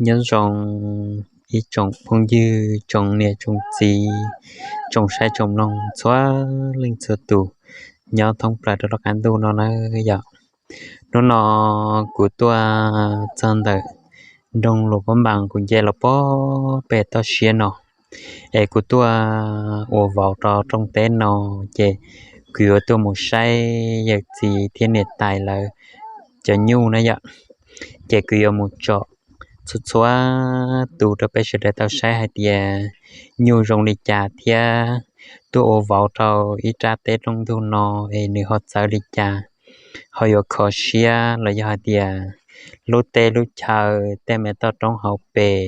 Nyob zoo ib tsoom phooj ywg, tsoom niam tsoom txiv, tsoom saib tsoom mloog txhua leej txhua tus nyob thoob plaws rau lub qab ntuj no na yom. Hnub no kuv tuaj txog ntawm nroog Luas Phab Npas, kuv nce los puag pem toj siab no, es kuv tuaj ua vauv rau rooj teb no, ces kuv yuav tuaj mus saib yawm txiv thiab niam tais lawv cov nyuj na yom. Ces kuv yuav mus tsom txhua txhua tus rau peb sawv daws tau saib hais tias nyuj zoo li cas thiab tuaj ua vauv rau ib rab teb rooj ntug no es nws ho txawv li cas, ho yuav kho siab los yog hais tias lub teb lub chaw, tej me toj roob hauv pes,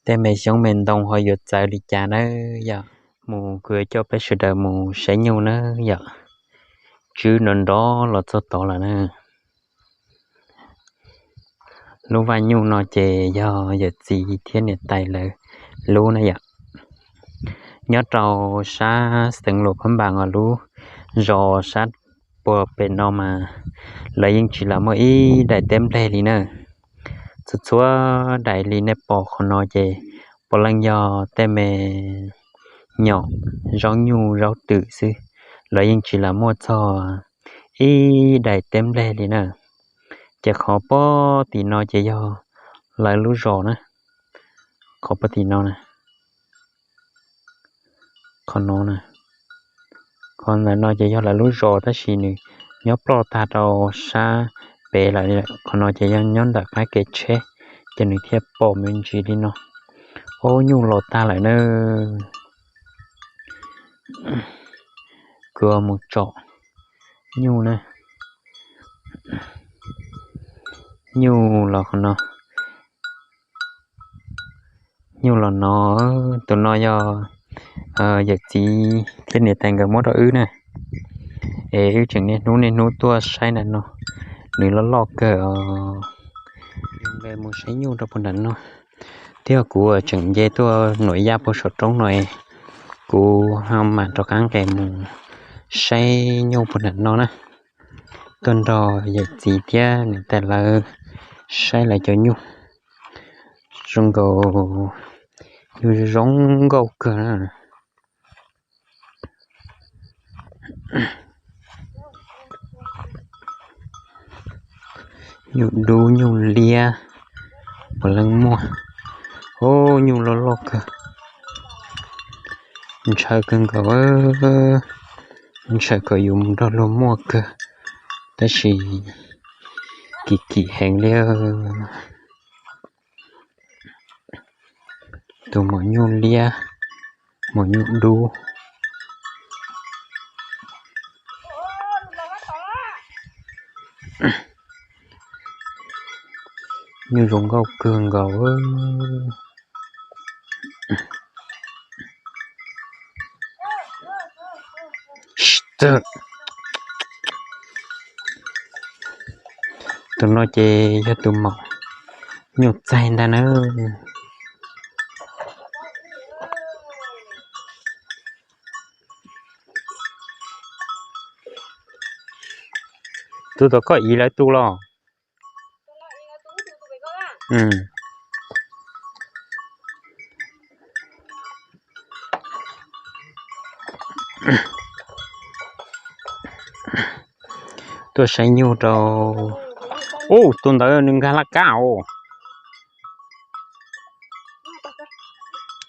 tej me xyoob me ntoo ho yuav txawv li cas na yom. Mus kuv yuav coj peb sawv daws mus saib nyuj na yom. Tswb nrov nrov los txog tod lawm na. Lub vaj nyuj no ces yog yawm txiv thiab niam tais lawv lub na yom. Nyob rau sab xeev Luas Phab Npas os, lub zos sab puag pem no mas lawv yeej tsis lam muaj ib daim teb nplej li na. Txhua txhua daim li nej pom qhov no ces puav leej yog tej me nyom zaub nyuj zaub twm xwb, lawv yeej tsis lam muaj txog ib daim teb nplej li na. Ces qhov puag tim no ces yog lawv lub zos na. Qhov puag tim no na, qhov no na, qhov ntawm no ces yog lawv lub zos tab sis nws nyob ploj tag rau sab pem lawm. Qhov no ces yog nyob ntawm qab kev tsheb, ces nws thiaj pom me ntsis li no. Ob, nyuj los tag lawm na. Kuv mus tsom nyuj na. Nyuj los qhov no, nyuj los no, tus no yog yawm txiv thiab niam tais nkawd muab rau wb na. Es wb tseem niaj hnub niaj hnub tuaj saib nram no, nws loj loj kawg os. Mus saib nyuj rau puag nram no, thiab kuv tseem nce tuaj nuam yaj puag saum roob no, kuv ho mam rov qab nqes mus saib nyuj puag nram no na. Tuaj nrog yawm txiv thiab niam tais lawv saib lawv cov nyuj. Zoo nkaus, nyuj zoo nkauj kawg na. Nyuj dub nyuj liab puav leej muaj. Ob, nyuj loj loj kawg. Ntshaw kawg nkaus, ntshaw kom yus mus nrog luag muaj kawg, tab sis kim kim heev li. Tus maum nyuj liab, maum nyuj dub. Nyuj zoo nkauj kawg nkaus. Tus no ces yog tus maum nyuj txaij ntag na. Tus tom koj ib lawv tus los. Tuaj saib nyuj rau, ub, tus ntawd nws nkag laj kab os.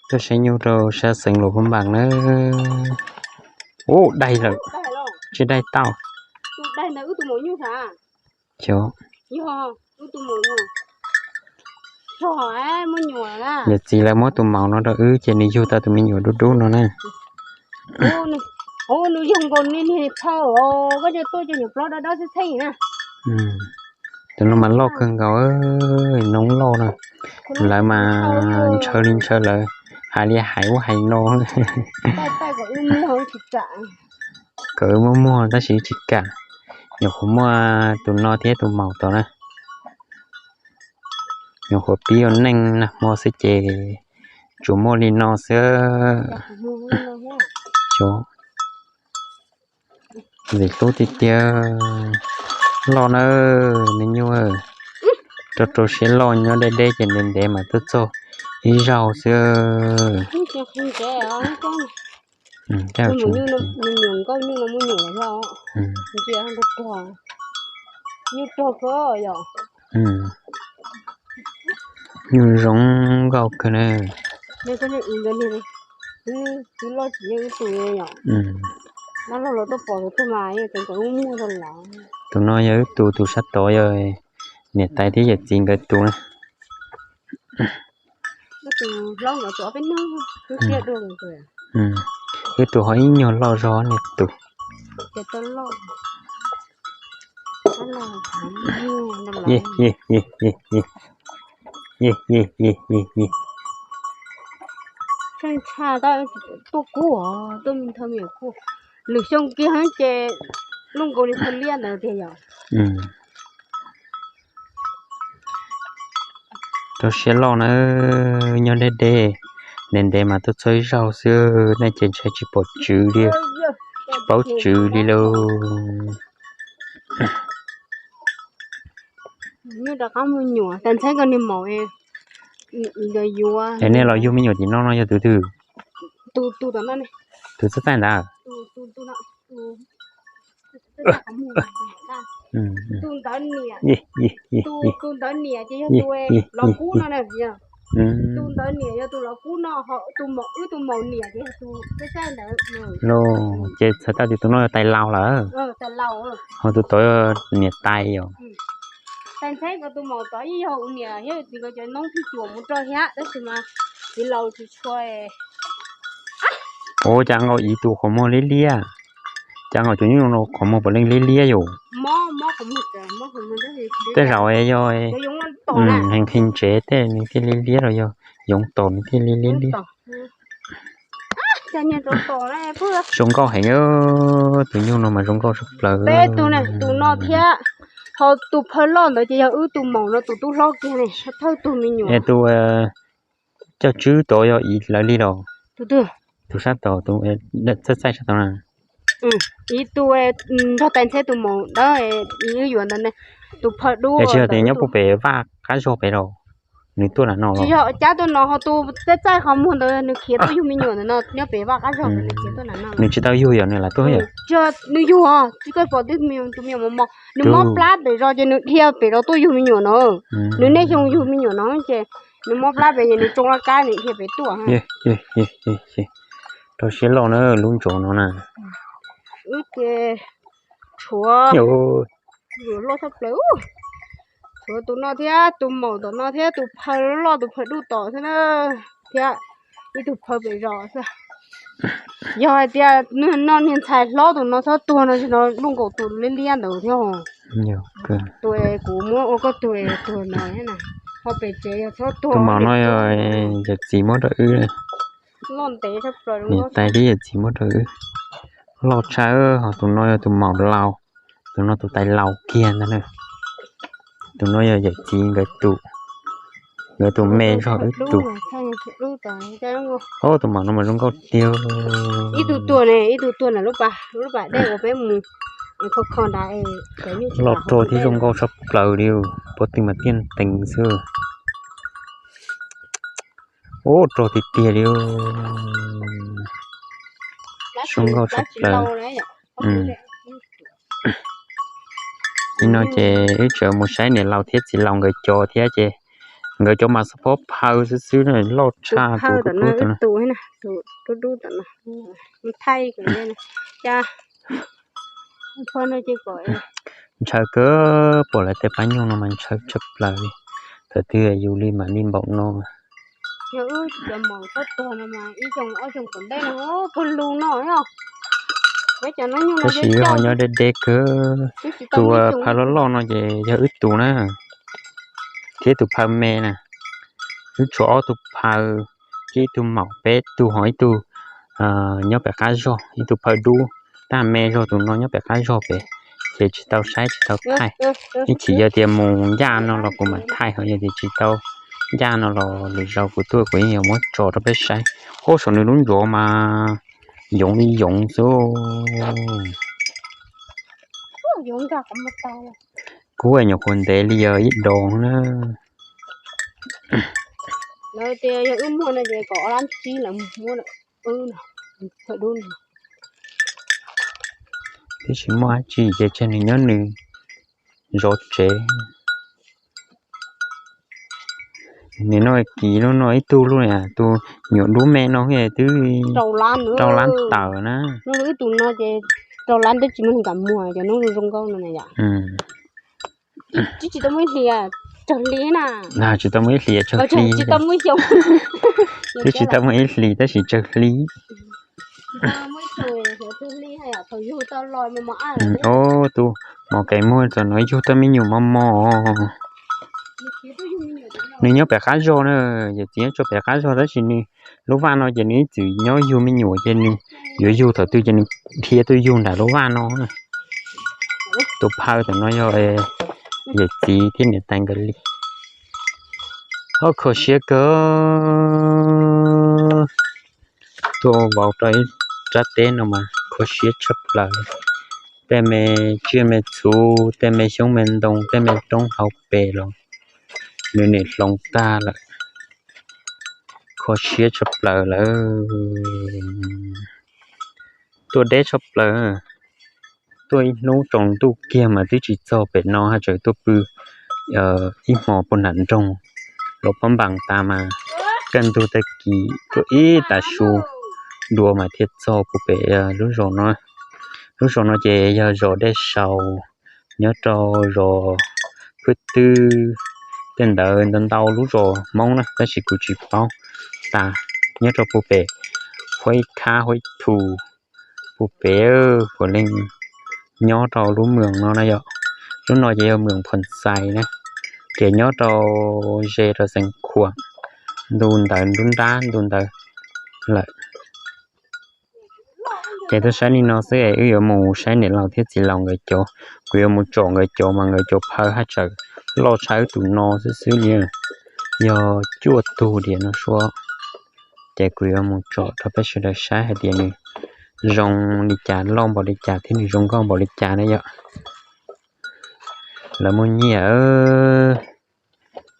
Tuaj saib nyuj rau sab xeev Luas Phab Npas na. Ub, daig lawm, tsis daig tau. Yawm txiv lawv muab tus maum no rau wb ces nws yug tau tus me nyuam dub dub no na. Tus no mas loj kawg nkaus, noob loj na. Lawv mas ntshaw li ntshaw, lawv hais li hais ub hais no. Kom wb muab muag tab sis tsis kam, nyuam qhuav muaj tus no thiab tus maum tod na. Nyuam qhuav pib ua neej nag hmo xwb ces tsuas muaj li no xwb. Ntxim hlub tiag tiag, loj na, me nyuam. Rau rau siab loj nyob deb deb ces ntev ntev mas tuaj txog ib zaug xwb. Nyuj zoo nkauj kawg na. Tus no yog wb tus, tus sab tod yog niam tais thiab yawm txiv nkawd tus na. Wb tus ho ib nyuag loj zog niag tus. Tshaj tuaj kub, tuaj me nthaw me kuj, lwm xyoo kiag ces luj nkaus li thaw liab ntawd tiag yom. Rau siab loj na, nyob deb deb, ntev ntev mas tuaj txog ib zaug xwb, nej ces ntshai tsis pom tswv li, tsis paub tswv li lauj. Nyuj rov qab mus nyuam, tais ntxheb koj niag maum es nej los yug me nyuam tim no no yog tus twg? Tus txaij txaij ntawd. Tus ntawd niam ces yog tus los kub no na, tus ntawd niam yog tus los kub no, ho tus maum, wb tus maum niam ces yog tus txaij txaij ntawd. Ces txhais tau tias tus no yog tais laus lawm, ho tus tod niam tais yom. Tais ntxheb ko tus maum tod yeej yog ua niam thiab txiv nkawd cov noob phij cuam mus rau thiab tab sis mas txiv laus tsis tshua. Ua cas nkaus ib tus qhov muag liab liab, cas nkaus cov nyuj no qhov muag puav leej liab liab yom. Tej zaum yog nqhis nqhis ntsev tej nws thiaj liab liab los yog yoov tos nws thiaj liab liab. Zoo nkauj heev, tus nyuj no mas zoo nkauj tshaj plaws. Peb tus, tus no thiab, ho tus phaw loj ntawd ces yog wb tus maum no tus tub hlob kiag ne, thawj tug me nyuam. Tus coj tswb tod yog ib lawv li los? Tus sab tod, txaij txaij sab tod na. Ib tug nrog tais ntxheb tus maum dawb wb yuav ntawd ne, tus phaw dub. Tsis yog tias nyob puag pem vaj qab zog pem los? Nws tuaj lam no los? Tsis yog, cab tuaj no, ho tus txaij txaij qhov muag ntawd nws khiav tuaj yug me nyuam ntawd no, nyob pem vaj qab zog pem nws khiav tuaj lam no. Nws tsis tau yug yom, nws lam tuaj yom? Nws yug os, tsis koj pom twb tus me nyuam mos mos, nws mob plab pem zos ces nws dhia pem zos tuaj yug me nyuam no. Nws niaj xyoo yug me nyuam no ces nws mob plab pem ces nws tsoo laj kab nws dhia pem tuaj. Rau siab loj na lub ntsov no na. Wb ces tshuav, loj tshaj plaws, tshuav tus no thiab tus maum tom no thiab tus phaw loj tus phaw dub tom xwb na, thiab ib tug phaw pem zos xwb. Yog hais tias noj niag ntxhais hlob tus no txhob tuag no tsis no luj nkaus tus liab liab ntawd thiab. Tus kuv muab ua koj tug tuag no, ho pem tsev yog txhob tuag. Tus maum no yog yawm txiv muab rau wb, niam tais thiab yawm txiv muab rau wb. Loj tshaj, ho tus no yog tus maum laus, tus no tus tais laus kiag ntag na. Tus no yog yawm txiv nkawd tus, nkawd tus me zog wb tus. Tus maum no mas zoo nkauj tiag. Ib tug tuag ne, ib tug tuag na, lub pas, lub pas dej uas peb mus kho kho nrad. Loj rog thiab zoo nkauj tshaj plaws li, pob tw mas tiaj ntees xwb. Ub, rog tiag tiag li, zoo nkauj tshaj plaws. Nim no ces wb tseem mus saib niam laus thiab txiv laus nkawd cov thiab ces nkawd cov mas xob phob phaw xwb xwb, loj tshaj tus dub dub tom no. Ntshaw kawg, pom lawv tej pab nyuj no mas ntshaw tshaj plaws li. Thaum twg yus li mam li npaum no. Tab sis ho nyob deb deb kawg. Tus phaw loj loj no ces yog wb tus na, thiab tus phaw me na. Wb tshuav ob tug phaw, thiab ib tug maum, peb tug, ho ib tug nyob pem qab zog, ib tug phaw dub, tab me zog tus no nyob pem qab zog pem, ces tsis tau saib tsis tau thaij. Ib chim yog tias mus ncaj no los kuv mam thaij, ho yog tias tsis tau ncaj no los lwm zaus kuv tuaj kuv yeej yuav muab tso rau peb saib. Ub, saum nws lub ntsov mas yoov li yoov xwb. Kub nyuam qhuav ntev li yog ib dos na. Lawv tias yog wb muag no ces kom ob lab tsib lawv muab wb no, thawj dub no. Twb tsis muaj dab tsi ces tseg nws nyob nws zov tsev. Nws no kiv lub no ib tug lub, tus nyuam dub me no twb rau lab tawm na. Wb tus no ces rau lab twb tsis muaj neeg kam muag cov no zoo nkauj no na yom. Tsis tau muaj ib hlis, tsawg hli na. Tsis tau muaj ib hlis, tsawg hli. Twb tsis tau muaj ib hlis tab sis tsawg hli. Ub, tus mos kais muag txog no yug tau me nyuam mos mos. Nws nyob pem qab zog na, yawm txiv nyob tso pem qab zog tab sis nws lub vaj no ces nws ib txwm nyob yug me nyuam ces nws yuav yug thaum twg ces nws dhia tuaj yug nram lub vaj no. Tus phaw tam no yog yawm txiv thiab niam tais nkawd li. Ob, kho siab kawg. Tuaj vau rau ib rab teb no mas kho siab tshaj plaws. Tej me tsiaj me txhu, tej me xyoob me ntoo, tej me roob hauv pes los nws nim hloov tag lawm. Kho siab tshaj plaws lawm. Tuaj deb tshaj plaws. Tuaj ib hnub tsaus ntuj kiag mas twb tsis txog pem no haj tseem tuaj pw ib hmo puag nram nroog. Los pab npas tas mas kaj ntug tag kis tuaj ib tag su dua mas thiaj txog puag pem lub zos no. Lub zos no ces yog zos Dej Sau, nyob rau zos Phwj Twb, tej ntawd ntau ntau lub zos Hmoob na tab sis kuv tsis paub tas. Nyob rau puag pem Huaib Khab Huaib Thu, puag pem puav leej nyob rau lub moos no na yom. Lub no ces yog moos Phoo Xais na, ces nyob rau ze rau Xeev Khuam, ntu ntawd nruab nrab ntu ntawd lawm. Ces tuaj saib li no xwb es wb yuav mus saib niam laus thiab txiv laus nkawd cov. Kuv yuav mus tsom nkawd cov mas nkawd cov phaw haj tseem loj tshaj wb tus no xwb xwb li. Yog cuaj tug diam no suab. Ces kuv yuav mus tsom rau peb sawv daws saib hais tias nws zoo li cas, loj npaum li cas thiab nws zoo nkauj npaum li cas na yom. Lawv muaj nyiaj,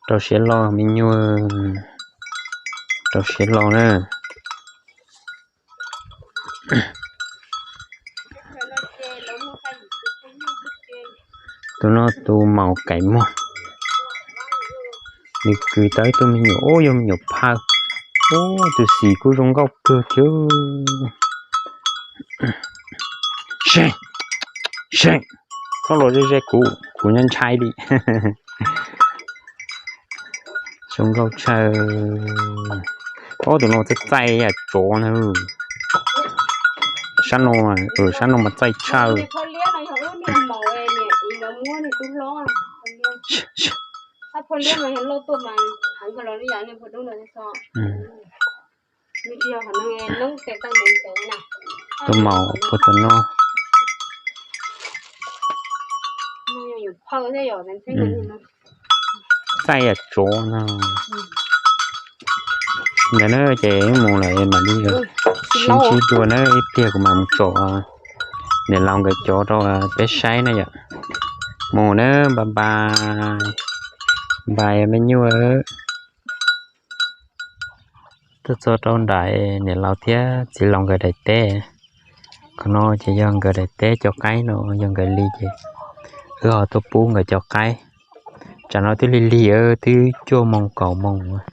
rau siab loj me nyuam, rau siab loj na. Tus no tus maum kais muag, nws kwv tau ib tug me nyuam, ub, yog me nyuam phawj. Ub, tus xim kuj zoo nkauj kawg thiab. Seej, seej, txhob los ze ze kuv, kuv ntshai ntshai li. Zoo nkauj tshaj. Ob, tus no txaij txaij yam tsov na. Sab no, sab no mas txaij tshaj. Tus maum puag tom no. Txaij yam tsov no. Ntawd na ces mus lawm mam li sib ntsib dua na, ib pliag kuv mam mus tsom niam laus nkawd cov rau peb saib na yom. Mus na, bye bye, bye me nyuam. Tuaj txog rau nram niam laus thiab txiv laus nkawd daim teb. Qhov no ces yog nkawd daim teb, cov qaib no yog nkawd li ces wb ho tuaj pub nkawd cov qaib. Tsam no twb lig lig, twb cuaj moos kaum moos,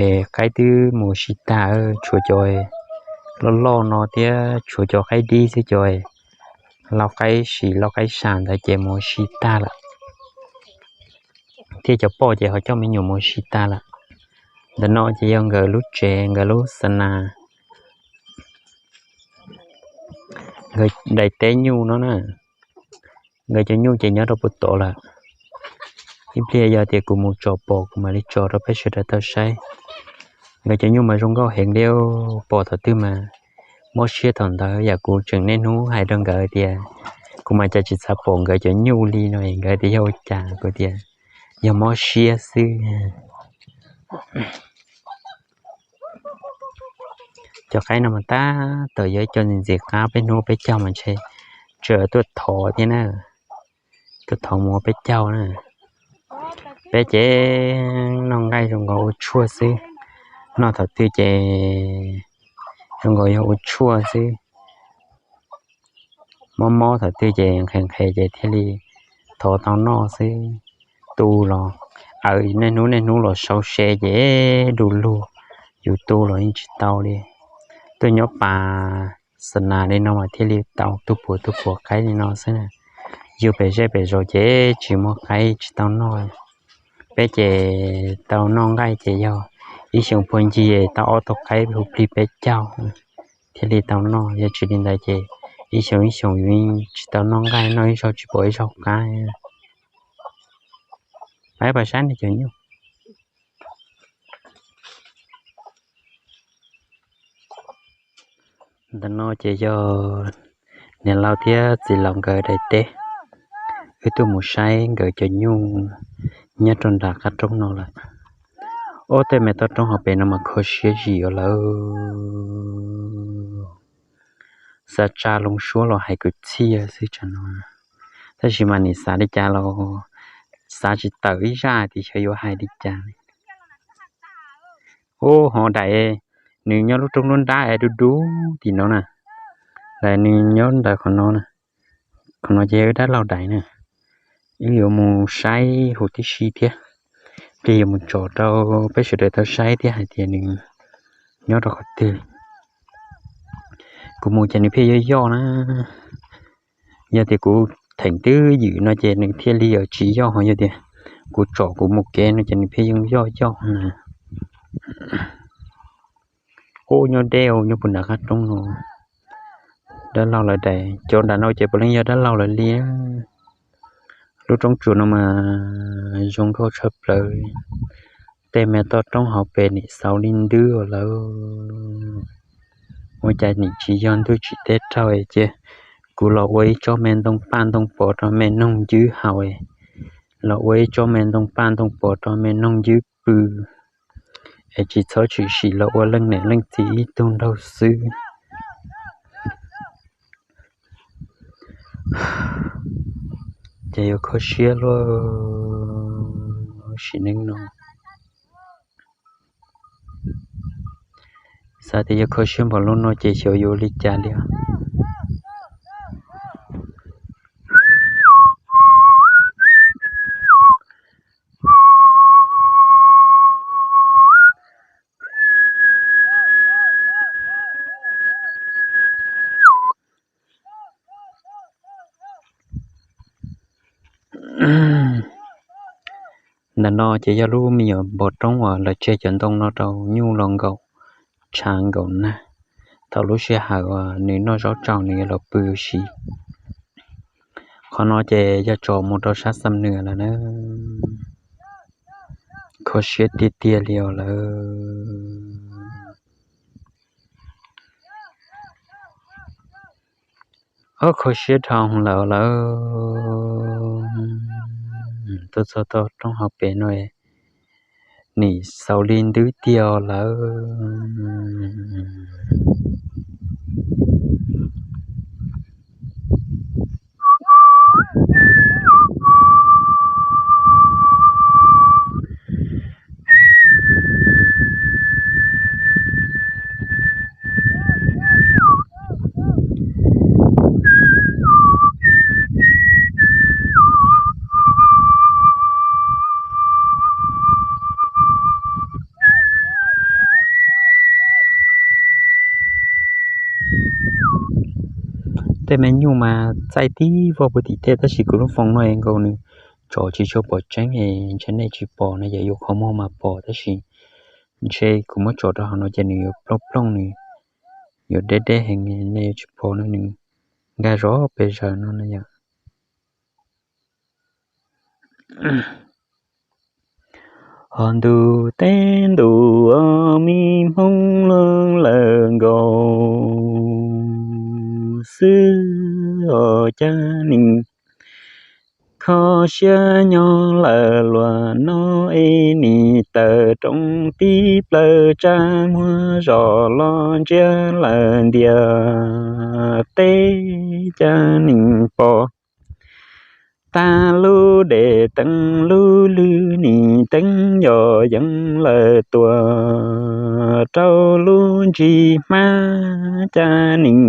es qaib twb mus si tag, tshuav cov loj loj no thiab tshuav cov qaib dib xwb, cov lau qaib sim lau qaib sam ntawd ces mus si tag lawm. Thiab cov poj ces ho coj me nyuam mus si tag lawm. Ntawm no ces yog nkawd lub tsev, nkawd lub xa nas, nkawd daim teb nyuj no na. Nkawd cov nyuj ces nyob rau puag tod lawm. Ib pliag yog tias kuv mus tsom pom kuv mam li tso rau peb sawv daws tau saib. Nkawd cov nyuj mas zoo nkauj heev li, pom thaum twg mas mob siab thaum ntawd. Yam kuv tseem niaj hnub hais rau nkawd tias kuv mas cas tsis xav pom nkawd cov nyuj li no, nkawd tias yog ua cas, kuv tias yog mob siab xwb. Cov qaib no mas tab tom yog ib co ntxim ntxim qab, peb hnub peb caug mas ntshe tseem tuaj thov thiab na. tus thaum mus ua peb caug na. Peb ces noj nqaij zoo nkaus ua tshuaj xwb, noj thaum twg ces zoo nkaus yog ua tshuaj xwb. Mob mob thaum twg ces nqhes nqhes ces thiaj li thov tau noj xwb. Tu los, aws, niaj hnub niaj hnub los sau se ces du lug, yus tu los yeej tsis tau li. Tuaj nyob pas xa nas li no mas thiaj li tau tu puav tu puav qaib li no xwb na. Yug pem zej pem zos ces tsis muaj qaib tsis tau noj. Peb ces tau noj nqaij ces yog ib xyoos puag ncig tau ob tug qaib hu plig peb caug thiaj li tau noj, yog tsis li ntawd ces ib xyoos ib xyoos yus tsis tau noj nqaij, noj ib zaug tsis pom ib zaug qab. Pab pas sab ne cov nyuj. Ntawm no ces yog niam laus thiab txiv laus nkawd daim teb. Wb tuaj mus saib nkawd cov nyuj nyob rau nram qab roob no lawm. Ob tej me toj roob hauv pes no mas kho siab zim os lawm. Xav tsa loo suab los hais kwv txhiaj xwb tsam no, tab sis mas nim xav li cas los xav tsis tawm ib zaj tias xyov yuav hais li cas. Ub, hov daim, nws nyob lub roob lub nrab es dub dub tim no na, daim nws nyob ntawm qhov no, qhov no ces yog wb dab laug daim na. Wb yuav mus saib huv tib si thiab, ces yuav mus tsom rau peb sawv daws tau saib thiab hais tias nws nyob rau qhov twg. Kuv mus ces nws pheej yoj yoj na. Yog tias kuv theem twb ywm no ces nws thiaj li yuav tsis yoj, ho yog tias kuv tsom kuv mus kev no ces nws pheej yeej yoj yoj na. Ub, nyob deb nyob puag nram qab roob no. Dab laug lawv daim, cov nram no ces puav leej yog dab laug lawv li. Lub roob tsuas no mas zoo nkauj tshaj plaws. Tej me toj roob hauv pes nim xaus li ntawd lawm. Ua cas nim tsis yog ntuj tsim teb raug es cia kuv los ua ib tsob me ntoo paj ntoo pos rau me noog ncwb haus, los ua ib tsob me ntoo paj ntoo pos rau me noog ncwb pw, es tsis txhob tshwm sim los ua leej niam leej txiv ib tug nraug xwb. Ces yuav kho siab luaj sim neej no. Xav tias yuav kho siab npaum li no ces xyov yuav ua li cas li os. Ntawm no ces yog lub me nyuam npoo roob uas lawv tseg cov ntoo no rau nyuj los nkaum tshav nkaum nag. Thaum lub sij hawm uas nws noj zaub tsaus nws yuav los pw ua si. Qhov no ces yog tsom mus rau sab Xam Nws lawm na. Kho siab tiag tiag li os lawm. Ob, kho siab dhau lawm lawm. Tuaj txog toj roob hauv pes no, nim xaus li ntawd tiag lawm. Tej me nyuj mas txaij tib voj puag tim tej, tab sis kuv lub foos no nkaus nws tsom tsis tshua pom tseeb, ntshe nej tsis pom no, yog yuav qhov muag mas pom, tab sis ntshe kuv muab tsom rau hauv no ces nws yuav plooj plooj, nws yuav deb deb heev, nej yuav tsis pom no, nws nkag zog pes zaws no na yom. Ho ntuj teb ntuj, me hmoob lawv nkaus xwb, ho cas nim kho siab nyob lawm luag no, es nim tawm rooj tib plaws tsa muag zos los ntsiab lawm ntiaj teb, cas nim pom Tag lub dej teeb lub lwg nim teeb yos yeeb lawm tuaj rau lub ntsig hmab cas nim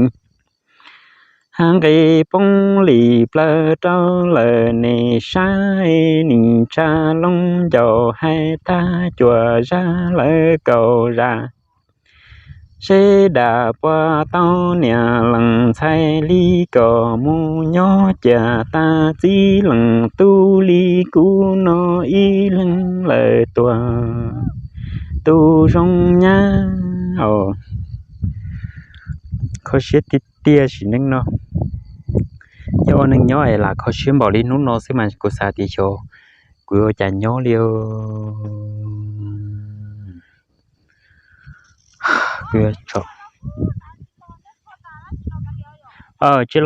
ha nqis poob li plawv rau lawm nej saib nim tsa loo ncauj hais tag cuam zaj lawv kaum zaj. Seb dam puas tau niam leej ntxhais li kom mus nyob cia tag txij leej tub li kuv no ib leeg lawm tuaj tu zoo nyab os. Kho siab tiag tiag sim neej no. Yog ua neeg nyob es lam kho siab npaum li hnub no xwb mas kuv xav tias xyov kuv yuav ua cas nyob li. Tsis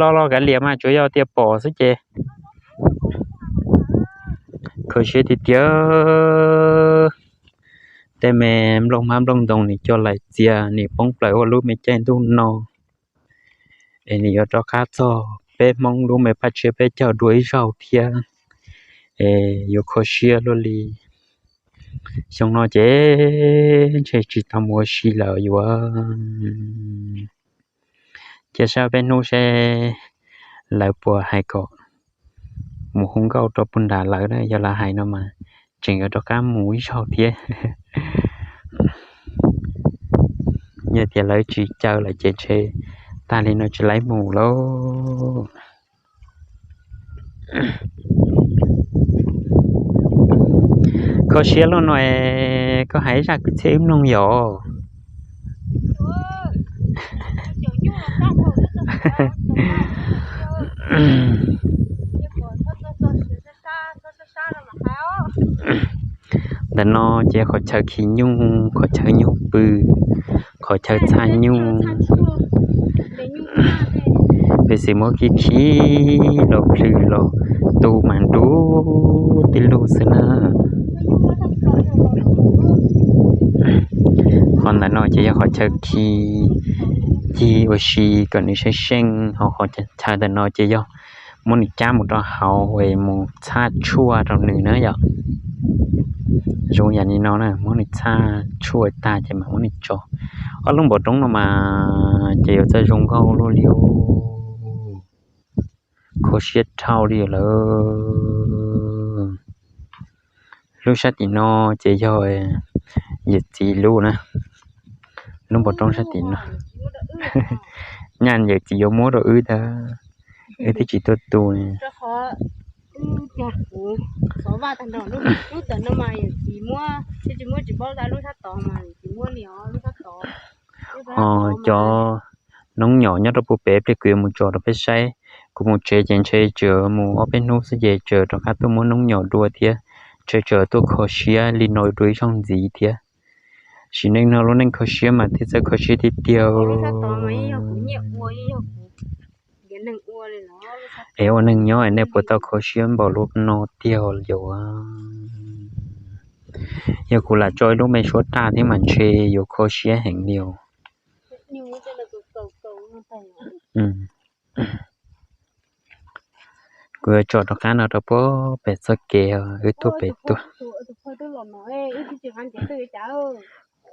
los los kav liam mas tsuas yog tias pom xwb ces kho siab tiag tiag. Tej me nplooj hmab nplooj ntoo nim coj laim txias nim poob plaws ua lub me caij ntuj no es nim yuav rov qab txog peb Hmoob lub me paj tsiab peb caug dua ib zaug thiab es yuav kho siab luaj li. Xyoo no ces ntshe tsis tau mus ua si lawm yuav cia saib peb hnub seb lawv puas hais kom mus hu nkauj rau puag nram lawv na, yog lawv hais no mas tseem yuav rov qab mus ib zaug thiab. Yog tias lawv tsis caw lawm ces ntshe tag li no tsis laib mus lauj. Kho siab luaj no es koj hais zaj kwv txhiaj wb mloog yom. Ntawm no ces qhov chaw khi nyuj, qhov chaw nyuj pw, qhov chaw txhaj nyuj. Peb xwm muab khib khib los plhws los tu mas nrub tib lug xwb na. Qhov ntawm no ces yog qhov chaw khi cig ua si kom nws seej seej, ho qhov chaw ntawm no ces yog muab nws cab mus rau hauv es mus txhaj tshuaj rau nws na yom. Zoo yam li no na, muab nws txhaj tshuaj tag ces mam muab nws tso. Ob lub npoo roob no mas ces yuav txawj zoo nkauj luaj li. Kho siab dhau li lawm. Lub sab tim no ces yog yawm txiv lub na. Lub npoo roob sab tim no, nyaj yawm txiv yuav muab rau wb ntag, wb twb tsis tuaj tu. Ho cov noob nyom nyob rau puag pem pliag kuv yuav mus tso rau peb saib. Kuv mus tsev ces ntshe tsuas mus ob peb hnub xwb ces tseem rov qab tuaj muab noob nyom dua thiab, ntshe tseem tuaj kho siab li no dua ib zaug ntxiv thiab. Sim neej no lub neej kho siab mas thiaj txawj kho siab tiag tiag. Es ua neeg nyob nej puas tau kho siab npaum li no tiag os yom? Yog kuv lam tso ib lub me suab raj thiab mas ntshe yuav kho siab heev li os. Kuv yuav tso rov qab no rau puag pem txoj kev wb tuaj pem tuaj.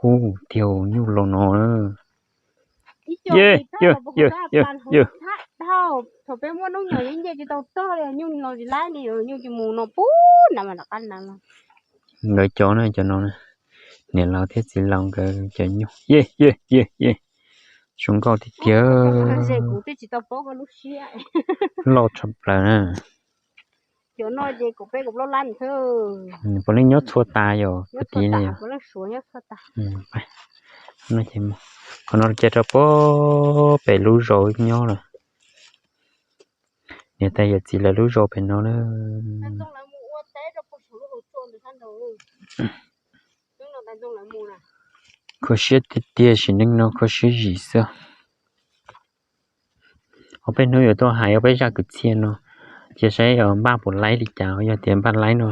Hu tiag nyuj los no. Nkawd cov na, cov no, niam laus thiab txiv laus nkawd cov nyuj. Zoo nkauj tiag tiag. Loj tshaj plaws na. Puav leej nyob txhua tas yom, puag tim ne. Qhov no ces rau puag pem lub zos nyob lawm. Niam tais yawm txiv lawv lub zos pem no na. Kho siab tiag tiag, sim neej no kho siab zim xwb. Ob peb hnub yuav tuaj hais ob peb zaj kwv txhiaj no, cia saib npaj puas laib li cas. Yog tias npaj laib no,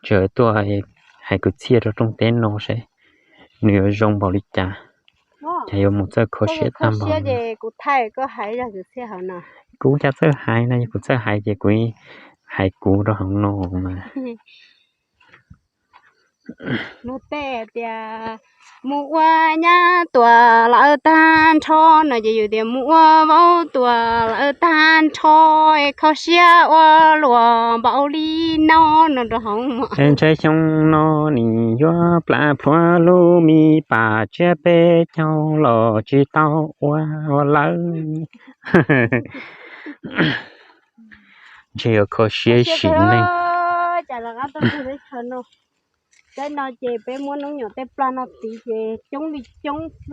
tseem tuaj hais kwv txhiaj rau rooj teb no saib nws yuav zoo npaum li cas. Ces yuav mus txawj kho siab tag npaum. Kuv cas txawj hais no, yog kuv txawj hais ces kuv Hais kuv rau hauv no mas. Luag tej tias mus ua nyab tuam lawm tag nrho no ces yus tias mus ua vauv tuam lawm tag nrho, kho siab ua luaj npaum li no no rau hauv. Ntshai xyoo no nws yuav plam plhuav lub me pas tsiab peb caug los tsis tau ua lawm. Ntshe yuav kho siab sim neej. Teb no ces peb muab noob nyom tej plag no tiv ces coob li coob xwb,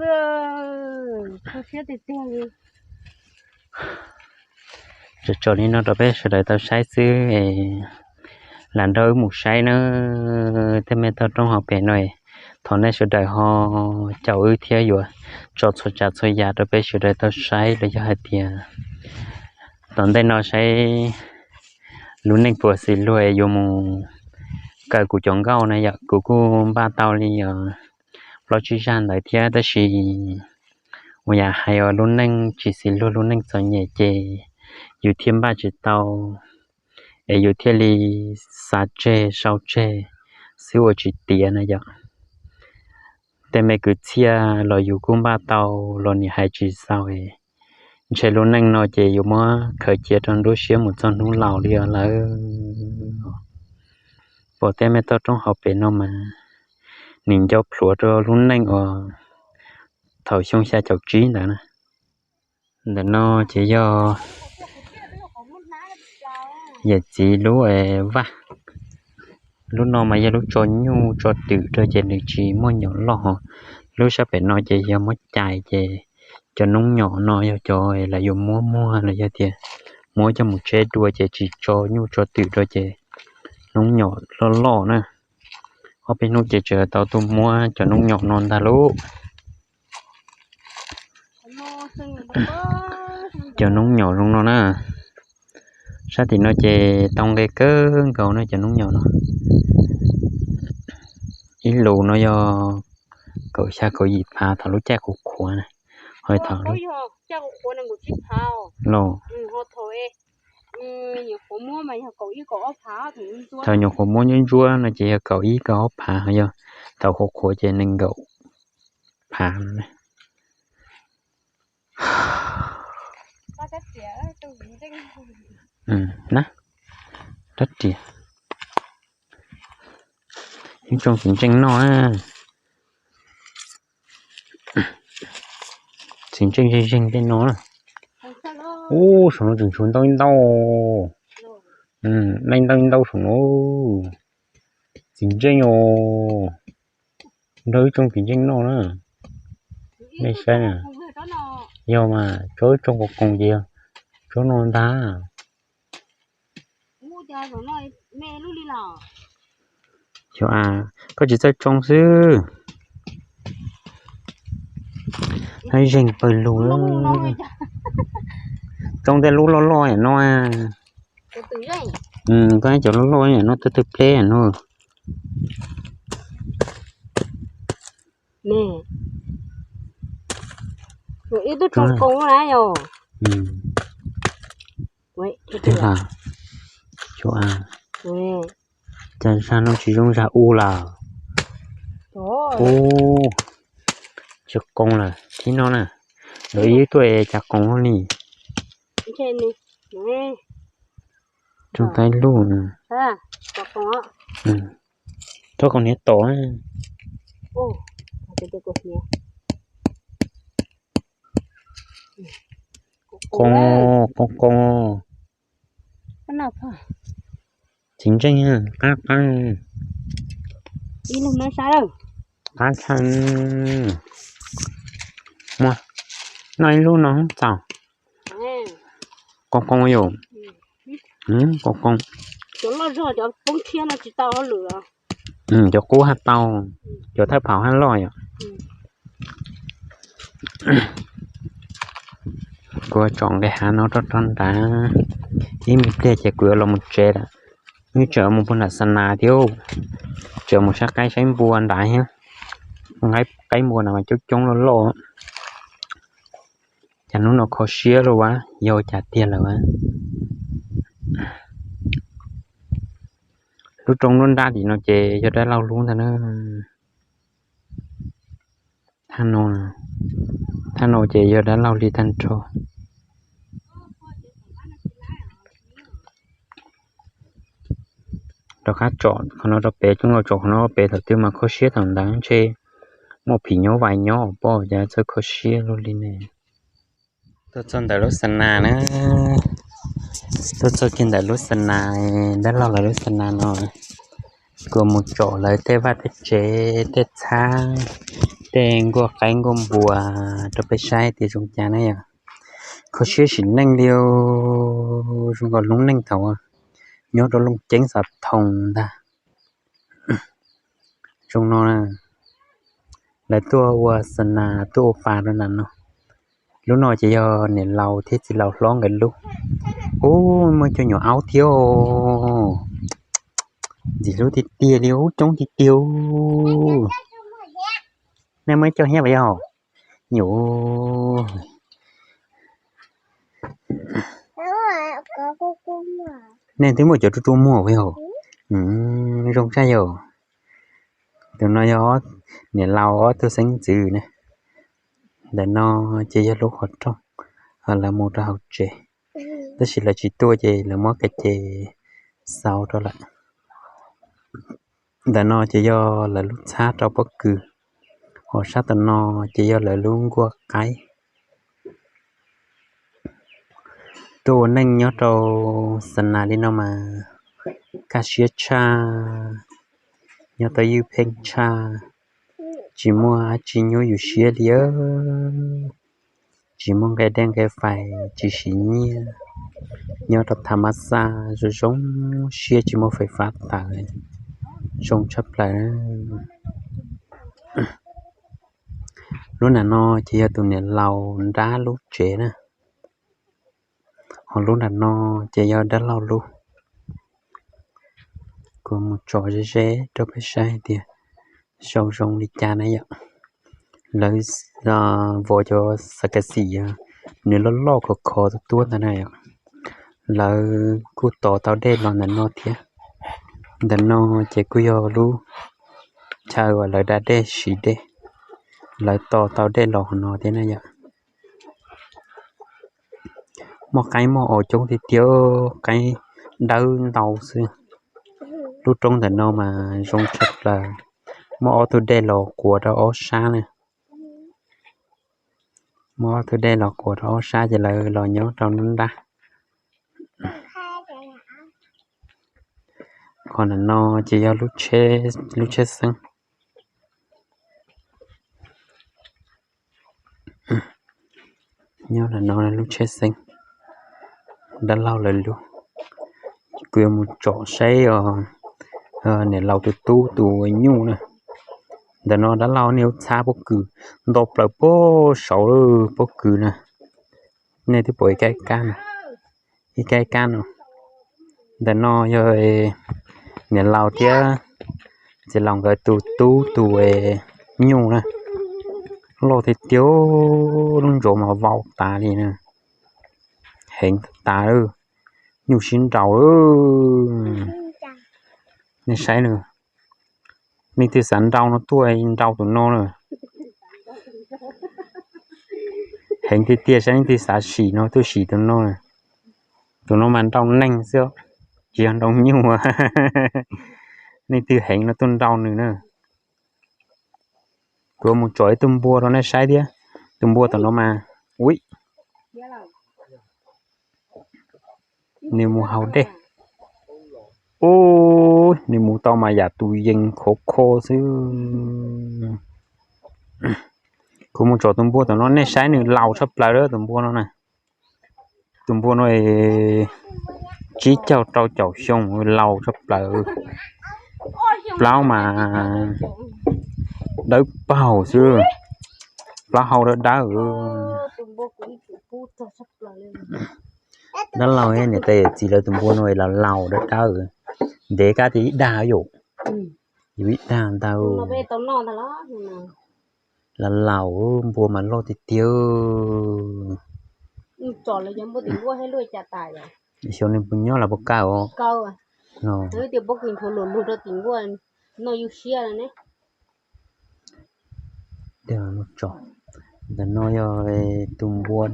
kho siab tiag tiag li. Tso tso li no rau peb sawv daws tau saib xwb, lam nrog wb mus saib na. Tej me toj roob hauv pem no, thov nej sawv daws ho caum wb thiab yuav tso txhua tsav txhua yam rau peb sawv daws tau saib los yog hais tias tom ntej no saib lub neej puas xis luag es yuav mus kaw kuv cov nkauj na yom. Kuv kuj npaj tau li plaub tsib zaj ntawd thiab tab sis uas yam hais os, lub neej tsis xis luag lub neej txom nyem ces yus thiaj npaj tsis tau es yus thiaj li xa tseg sau tseg xwb ua tsis tiav na yom. Tej me kwv txhiaj los yus kuj npaj tau los nim hais tsis xaus. Ntshe lub neej no ces yuav muab khaws cia rau nruab siab mus txog hnub laus li os lawm. Pom tej me toj roob hauv pem no mas nws nco plhuav rau lub neej uas thaum xyoo xya caum tsib ntawd na. Ntawm no ces yog yawm txiv lub vaj. Lub no mas yog lub tso nyuj tso twm rau ces nws tsis muaj nyom loj hos. Lub sab pem no ces yog muab cais ces cov noob nyom no yog cov lawv yuav muab muag los yog tias muab coj mus tseb dua ces tsis tso nyuj tso twm rau ces noob nyom loj loj na. Ob peb hnub ces tseem tau tuaj muab cov noob nyom no ntag lauj. Cov noob nyom zoo no na. Sab tim no ces tau nqe kawg nkaus na cov noob nyom no. Ib lus no yog kaum xya kaum yim phav thaum lub caij qhuav qhuav na. Ho thaum los thaum nyuam qhuav muab ntsuab ntsuab no ces yog kaum ib kaum ob phav, ho yog thaum qhuav qhuav ces nees nkaum phav no. Rab riam, ib tsoom txiv ntseej noj. Txiv ntseej zeeg zeeg tej no. Ub, saum no tseem tshuav ntau ntau. Leej ntau ntau saum no. Txiv ntseej os. Nrog ib tsoom txiv ntseej noj na. Nej saib na. Yog mas tsob ib tsoom koos koos ces yog tsob no ntag. Xyov, koj tsis txawj tsoo xwb. Zeeg pawg lug. Tsoo tej lub loj loj no. Koj cov loj loj no twb twb pleb no. Ib tug tsoo koos na yog. Cas zag no tsis zoo zag u lawm. Ub, tsis koos lawm thib no na. Lawv ib tuaj cas koos li. Tsoo tau ib lub. Rov koos niag tom. Koos, koos, koos. Txiv ntseej qab qab. Qab tshaj. Muab noj ib lub no txaus. Koos koos yom. Koos koos. Cov qub haj tau, cov thawj phaum haj loj yom. Kuv tsom nqe hav no rau rau nrad, ib me pliag ces kuv yuav los mus tsev lawm. Yeej tseem mus puag nram xa nas thiab, tseem mus saib qaib saib npua nrad thiab. Qaib npua no mas coob coob loj loj. Cas hnub no kho siab lawm as, yog cas tiag lawm as. Lub roob nruab nrab tim no ces yog dab laug lub ntag na. Thaj no, thaj no ces yog dab laug li tag nrho. Rov qab tsom qhov no rau pem, coj los tsom qhov no rau pem, thaum twg mas kho siab thaum ntawd ntshe muaj phim nyuj vais nyob pom cas txawj kho siab luaj li ne. Tuaj txog ntawm lub xa nas na, tuaj txog kiag ntawm lub xa nas, dab laug lawv lub xa nas no. Kuv mus tsom lawv tej vaj tej tsev, tej txhab, tej nkuaj qaib nkuaj npua rau peb saib tias zoo cas na yom. Kho siab sim neej li, zoo nkaus lub neej thaum nyob rau Looj Ceeb Xav Thoos ntag. Zoo no, lawv tuaj ua xa nas tuaj ua pas rau nram no. Lub no ces yog niam laus thiab txiv laus hlob nkawd lub. Ub, muaj cov nyuam aub thiab. Ntxim hlub tiag tiag li, ub, coob tiag tiag. Nej muaj ib co thiab puas yog? Nyuam, nej twb muaj cov ruaj ruaj muag puas yog? Zoo tshaj yog. Tus no yog niam laus ob tug xeeb ntxwv na. Ntawm no ces yog lub qhov rooj, lawv mus rau hauv tsev, tab sis lawv tsis tuaj ces lawv muab ka ces xaus rau lawm. Ntawm no ces yog lawv lub txhab rau pob kws, hos sab tom no ces yog lawv lub nkuaj qaib. Tuaj ua neej nyob rau xa nas li no mas kaj siab tshaj, nyob tau ywj pheej tshaj, tsis muaj dab tsi nyuaj yus siab li. Tsis muaj nqe dej nqe fais, tsis siv nyiaj, nyob rau tham mab xaj zoo zoo siab, tsis muaj fais fab tawv, zoo tshaj plaws. Lub nram no ces yog tus niam laus nrab lub tsev na, hos lub nram no ces yog dab laug lub. Kuv mus tsom ze ze rau peb saib tias zoo zoo li cas na yom. Lawv vov cov xav kas xim, nws loj loj khov khov tuab tuab ntag na yom. Lawv kuj tos tau dej los ntawm no thiab. Ntawm no ces kuj yog lub chaw uas lawv da dej siv dej, lawv tos tau dej los hauv no thiab na yom. Muaj qaib muaj os coob tiag tiag, qaib dawb ntau xwb. Lub roob ntawm no mas zoo tshaj plaws. Muaj ob tug dej los quas rau ob sab na. Muaj ob tug dej los quas rau ob sab ces lawv los nyob rau nruab nrab. Qhov ntawm no ces yog lub tsheb xeeb. Nyob ntawm no lub tsheb xeeb, dab laug lawv lub. Kuv yuav mus tsom saib os, niam laus tus tub tus nyuj na. Ntawm no dab laug niaj hnub txhab pob kws, nto plaws pob saud pob kws na. Nej twb pom ib kab ib kab no. Ntawm no yog niam laus thiab txiv laus nkawd tus tub tus nyuj na. Loj tiag tiag, lub ntsov mas vau tas li na. Heev tas, nyuj sib nraus. Nej saib na, leej twg xav nrau no tuaj nrau tus no na. Heev tiag tiag, saib leej twg xav sim no tuaj sim tus no. Tus no mas nrau neeg xwb, tsis yog nrau nyuj. Leej twg heev no tuaj nrau nws na. Kuv mus tsom ib tug npua rau nej saib thiab. Tus npua tom no mas, ui, nws mus haus dej. Ub, nws mus tau mas yam tus yees khov kho xwb. Kuv mus tsom tus npua tom no nej saib, nws laus tshaj plaws lawm tus npua no na. Tus npua no tsib caug rau caum xyoo, laus tshaj plaws. Plaub mas dawb paug xwb, plaub hau dawb dawb. Dab laug niam tais yawm txiv lawv tus npua no los laus dawb dawb, ntev kab tias ib dag yom, yus ib dag ntau. Los laus, npua mas loj tiag tiag. Xyov nws puas nyob los puas kaj os. Tias pob kws nthuav luag luag rau tim nkuaj, noj yus siab ne. Ntawm no yog tus npua,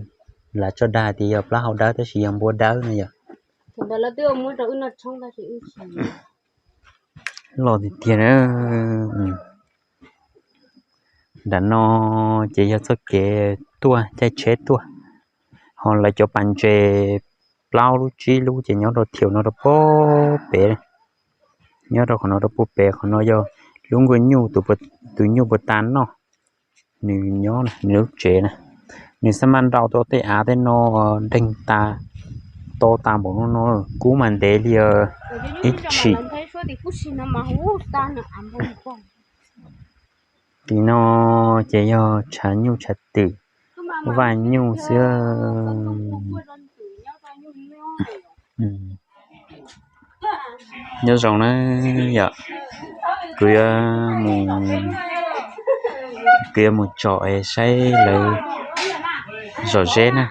lawv tso dag tias yog plaub hau dawb tab sis yog npua dawb no yog. Loj tiag tiag na. Nram no ces yog txoj kev tuaj caij tsheb tuaj, ho lawv cov pas ntses plaub lub tsib lub ces nyob rau thiaus no rau puag pem, nyob rau qhov no rau puag pem. Qhov no yog lub nkuaj nyuj, tus nyuj puag ta noj, nws nyob nws lub tsev na. Nws xab maj nrau tau tej av tej no deeg tas, to tas npaum no no, kub mas ntev li ib tshim. Tim no ces yog tshav nyuj tshav twm, vaj nyuj xwb. Nyob zoo na yom, kuv yuav mus, kuv yuav mus tsom es saib lawv zom zeb na.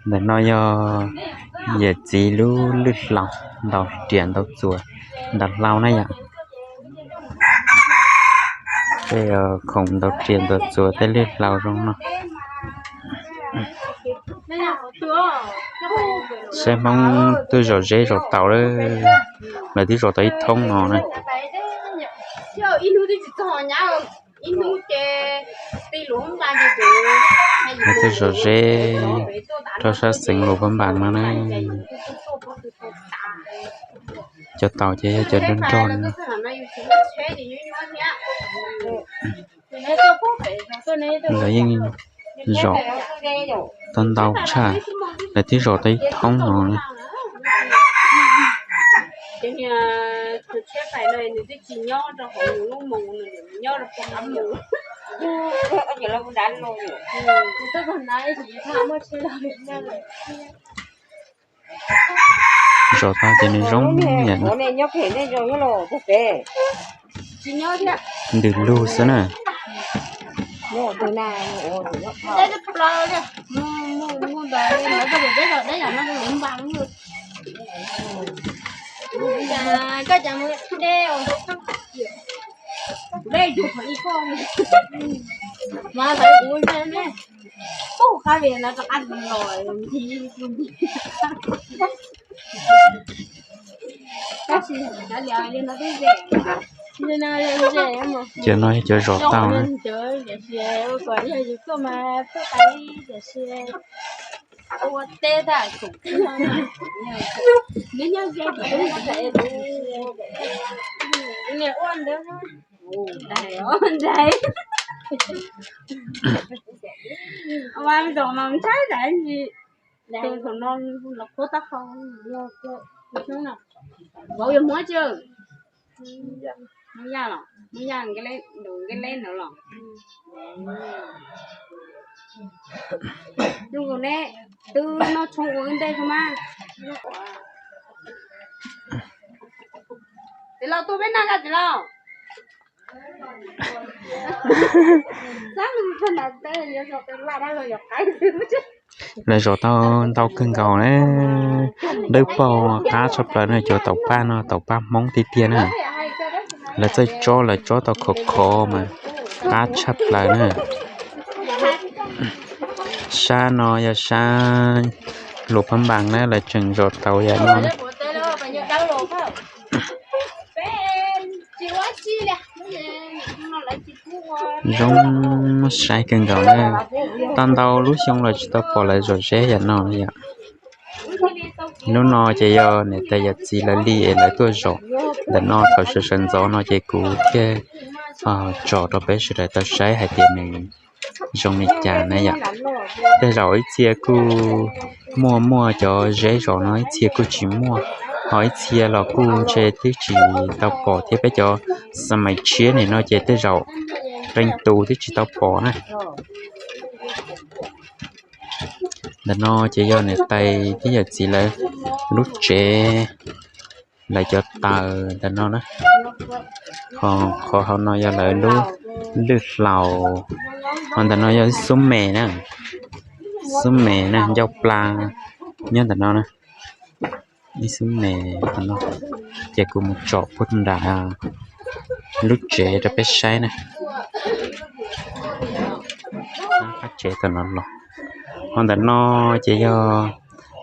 Ntawm no yog yawm txiv lub lwj hlau, ntaus riam ntaus txuas ntaus hlau na yom. Tej khoom ntaus riam ntaus txuas tej lwj hlau zoo no. Saib Hmoob twb zom zeb zom taus lawm, lawv twb zom tau ib thoob no na. Lawv twb zom zeb rau sab xeev Luam Phab Npas no na. Cov taus ces yog cov nrog nrog no. Lawv yeej zom tau ntau tshaj, lawv twb zom tau ib thoob no na. Zom tau ces nws zoo yam no. Ntws lug xwb na. Cov no yog cov zom tau na. Vauv yog Hmoob tsis? Hmoob Yaj los? Hmoob Yaj nqe leb ntawd los? Zoo nkaus ne, twb noj tshoob ua ntej xwb mas. Txiv laus, tuaj peb noj koj txiv laus. Lawv zom tau ntau kawg nkaus na. Dawb paug qab tshaj plaws na, cov taum paj no taum paj Hmoob tiag tiag na. Lawv txawj tsob, lawv tsob tau khov khov mas qab tshaj plaws na. Sab no yog sab Luam Phab Npas na, lawv tseem zom tau yam no na. Zoo saib kawg nkaus na. Tau ntau lub xyoo los tsis tau pom lawv zom zeb yam no yom. Hnub no ces yog niam tais yawm txiv lawv li es lawv tuaj zom ntawm no, thaum sawv sawv ntxov no ces kuv thiaj tsom rau peb sawv daws tau saib hais tias nws zoo li cas na yom. Tej zaum ib txhia kuj muaj muaj cov zeb zom no, ib txhia kuj tsis muaj, ho ib txhia los kuj ntshe twb tsis tau pom thiab. Peb cov xab mais tshiab nim no ces tej zaum qee tus twb tsis tau pom na. Ntawm no ces yog niam tais thiab yawm txiv lawv lub tsev, lawv cov taws ntawm no na. Ho qhov hauv no yog lawv lub lwj hlau, ho ntawm no yog xub mes na, xub mes na, ncauj pla nyob ntawm no na. Ib xub me no, ces kuv mus tsom puag nram lub tsev rau peb saib na. Qab tsev tam no los, ho ntawm no ces yog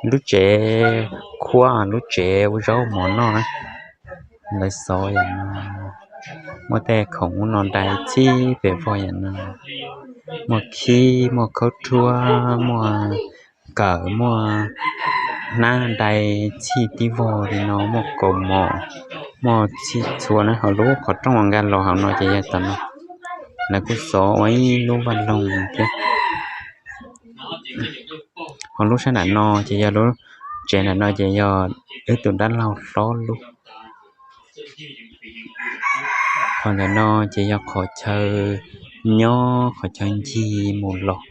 lub tsev khuab, lub tsev ua zaub mov noj na. Lawv xov yam no, muaj tej khoom ub no dai txhij pes vog yam no, muaj khib, muaj khaub rhuab, muaj kawm, muaj hnab dai txhij tib vog li no, muaj kaus mom, muaj txhij txhua na. Ho lub qhov rooj uas nkag los hauv no ces yog tam no, lawv kuj xov ua ib lub vaj loog thiab. Ho lub sab nram no ces yog lub tsev nram no ces yog wb tus dab laug hlob lub. Qhov ntawm no ces yog qhov chaw nyob, qhov chaw ncig mus los.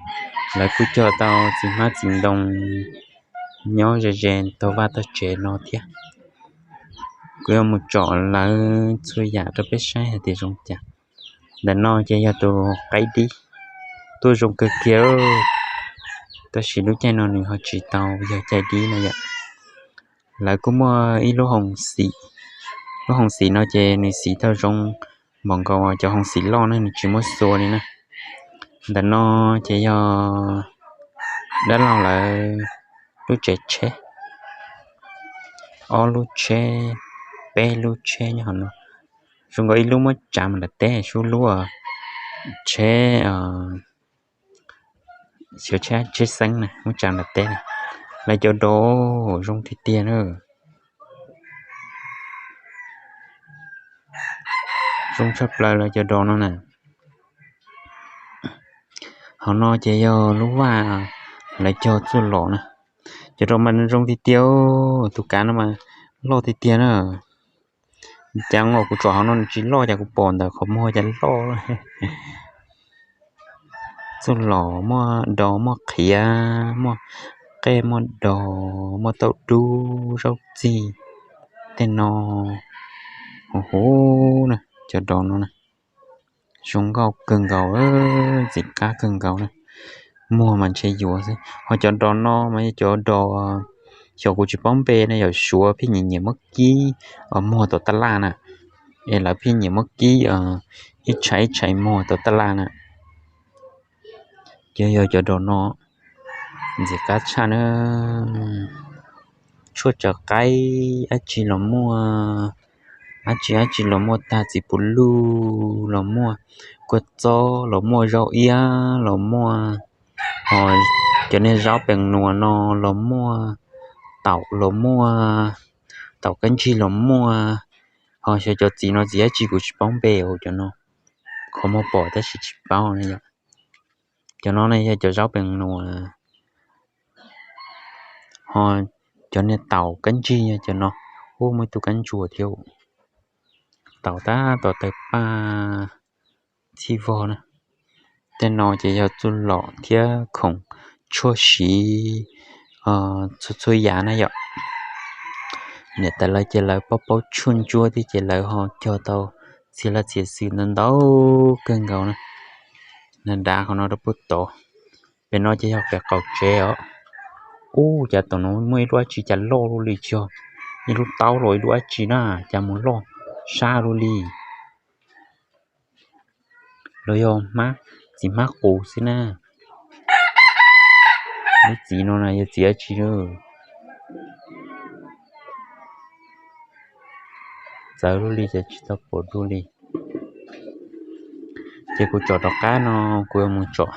Lawv kuj cog tau txiv hmab txiv ntoo nyob ze ze tog vaj tog tsev no thiab. Kuv yuav mus tsom lawv txhua yam rau peb saib hais tias zoo cas. Ntawm no ces yog tus qaib dib, tuaj zoo kawg kiag, tab sis lub caij no nws ho tsis tau yog caij dib no yom. Lawv kuj muaj ib lub hoos xim, lub hoos xim no ces nws xim tau zoo npaum nkaus cov hoos xim loj na, nws tsis muab xua li na. Ntawm no ces yog dab laug lawv lub tsev tsheb, ob lub tsheb, peb lub tsheb nyob hauv no. Zoo nkaus ib lub muab tsav mus nram teb, xub lub tsheb, xyov tsheb, tsheb xeeb na, muab tsav nram teb na. Lawv cov dos zoo tiag tiag na. Zoo tshaj plaws lawv cov dos no na. Hauv no ces yog lub vaj lawv cog txuj lom na. Cov dos mas zoo tiag tiag, tus kav no mas loj tiag tiag na. Cas kuv tsom hauv no nws tsis loj, cas kuv pom ntawm qhov muag cas loj. Txuj lom muaj dos muaj qhiav, muaj qej muaj dos, muaj tauj dub zaub txig tej no. Huv huv na, cov dos no na, zoo nkauj kawg nkaus, ntxim qab kawg nkaus na. Muag mas ntshe yuav xwb. Ho cov dos no mas yog cov dos, xyov kuv tsis paub npe na, yog Suav pheej nyiam nyiam muab kib muag tom taj laj na, es lawv pheej nyiam muab kib ib tshais ib tshais muag tom taj laj na. Ces yog cov dos no ntxim qab tshaj na. Tshuaj tsaws qaib dab tsi los muaj, dab tsi dab tsi los muaj tag, txiv puv luj los muaj, kua txob los muaj, zaub iab los muaj, ho cov niag zaub pees nuas no los muaj, taum los muaj, taum kab ntsig los muaj. Ho xyov cov txiv no txiv dab tsi kuv tsis paub npe, cov no qhov muag pom tab sis tsis paub na yom. Cov no na yog cov zaub pees nuas, ho cov niag taum kab ntsig yog cov no. Ub, muaj ib tug kab ntsuas thiab, taum tab tom tawg paj txhij vog na. Tej no ces yog txuj lom thiab khoom tshuaj siv txhua txhua yam na yom. Niam tais lawv ces lawv paub paub tshuaj ntsuab thiab ces lawv ho cog tau txhia laj txhia xwm ntau ntau kawg nkaus na. Nag dav qhov no rau puag tod. Pem no ces yog pem qaum tsev os. Ub, cas tam no muaj ib lub dab tsi cas loj luaj li, tsis yog ib lub taub los ib lub dab tsi na, cas mus loj sab luaj li. Los yog hmab, txiv hmab qus xwb na. Lub txiv no na yog txiv dab tsi lawm? Txawv luaj li ces tsis tau pom dua li. Ces kuv tsom rov qab no, kuv yuav mus tsom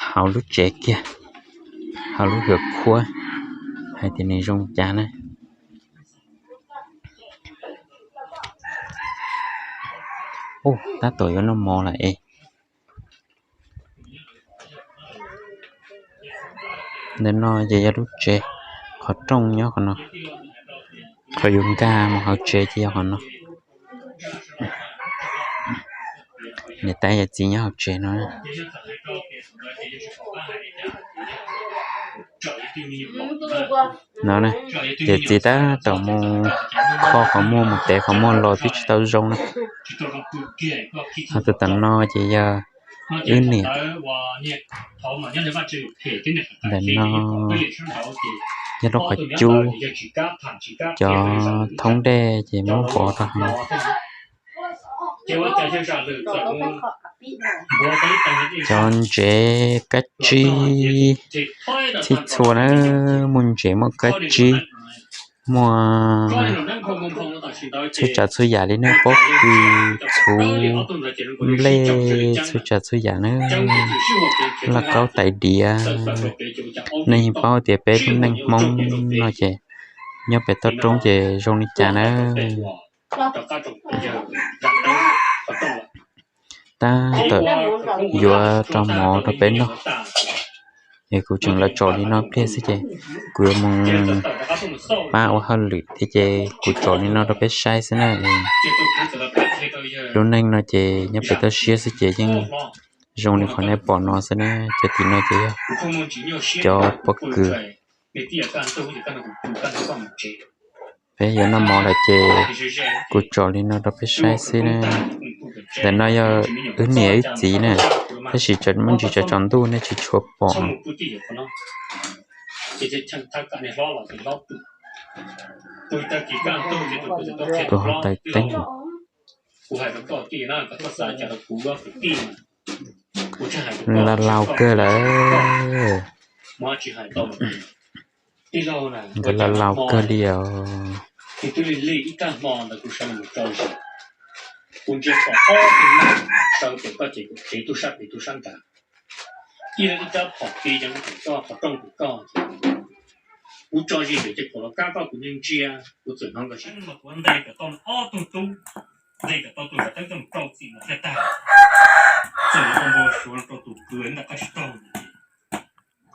hauv lub tsev kiag, hauv lub hwv khuab, hais tias nws zoo cas na. Ub, tab tom yuav noj mov lawm es. Ntawm no ces yog lub tsev, qhov rooj nyob qhov no, qhov yuav nkag mus hauv tsev ces yog qhov no. Niam tais yawm txiv nyob hauv tsev no. No, yawm txiv tab tom mus kho qhov muag, mus tev qhov muag los twb tsis tau zoo na. Ho tus tam no ces yog wb niam. Ntawm no yog rau qhov cub, cov thoob dej ces muab pov rau hauv. Cov ntsev kab tsib txhij txhua na, muaj ntsev muaj kab tsib, muaj txhua tsav txhua yam li nej pob kws, txhuv, nplej, txhua tsav txhua yam na, lauj kaub tais diav. Nej yeej paub tias peb lub neej Hmoob no ces nyob pem toj roob ces zoo li cas na. Tab tom yuav rau mov rau peb noj, es kuv tseem los tsom li no pliag xwb ces kuv yuav mus pab ua hauj lwm thiab ces kuv tsom li no rau peb saib xwb na. Lub neej no ces nyob pem toj siab xwb ces yeej zoo li qhov nej pom no xwb na. Cov tim no ces yog cov pob kws. Peb yuav noj mov lawm ces kuv tsom li no rau peb saib xwb na. Ntawm no yog wb niam wb txiv na, tab sis muaj ntsis tsaus tsaus ntuj nej tsis tshua pom. Tus hov taws teeb. Laus laus kawg lawm. Nkawd laus laus kawg li os.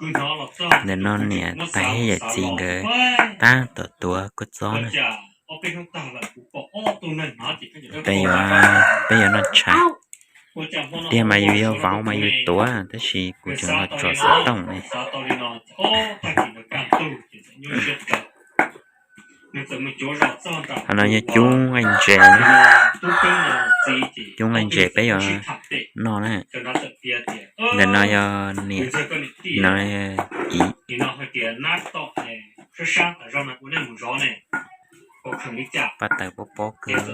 Ntawm no niam tais thiab yawm txiv nkawd tab tom tuav kua txob na. Peb yuav, peb yuav noj tshais. Tiag mas yus yuav vauv mas yus tuav, tab sis kuv tseem los tsom xov tooj ne. Qhov no yog cub nqaij ntses, cub nqaij ntses peb yuav noj na. Ntawm no yog niam, no yog txiv. Paj taws pob pob kawg.